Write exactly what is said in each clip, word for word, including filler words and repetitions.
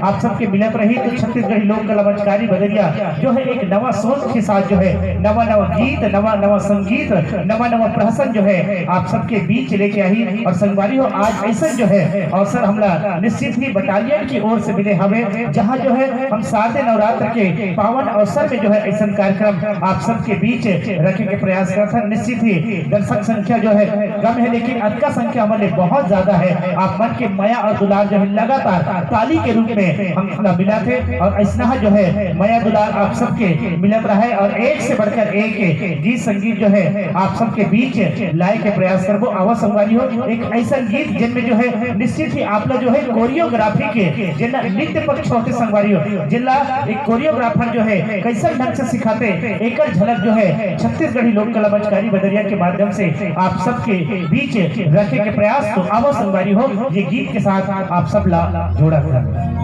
आप सबके मिलत रही तो छत्तीसगढ़ी लोक कला मंचकारी बदरिया जो है एक नवा सोच के साथ जो है नवा नवा गीत, नवा नवा संगीत, नवा नवा प्रहसन जो है आप सबके बीच लेके आही। और संगवारी हो, आज ऐसा जो है अवसर हमला निश्चित ही बटालियन की ओर से मिले हवे, जहाँ जो है हम शारदीय नवरात्र के पावन अवसर में जो है ऐसा कार्यक्रम आप सबके बीच रखे के प्रयास करत हन। निश्चित ही दर्शक संख्या जो है कम है, लेकिन अतका संख्या हमन ले बहुत ज्यादा है। आप मन के मया और दुलार जो है लगातार ताली के रूप में हमला मिलत हे और ऐसना जो है मया दुलार आप सबके मिलत रहे और एक से बढ़कर एक गीत संगीत जो है आप सबके बीच लाए के प्रयास करबो। आवा संगवारी हो, एक ऐसा गीत जिनमें जो है निश्चित ही आप ला जो है कोरियोग्राफी के, जेला नृत्य पक्ष होथे संगवारी हो, जेला एक कोरियोग्राफर जो है कैसन ढंग से सिखाथे, एकर झलक जो है छत्तीसगढ़ी लोक कला मंचकारी बदरिया के माध्यम से आप सबके बीच रखे के प्रयास। तो आवा संगवारी हो, ये गीत के साथ आप सब ला जोड़ा करा।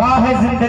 राह जिंदगी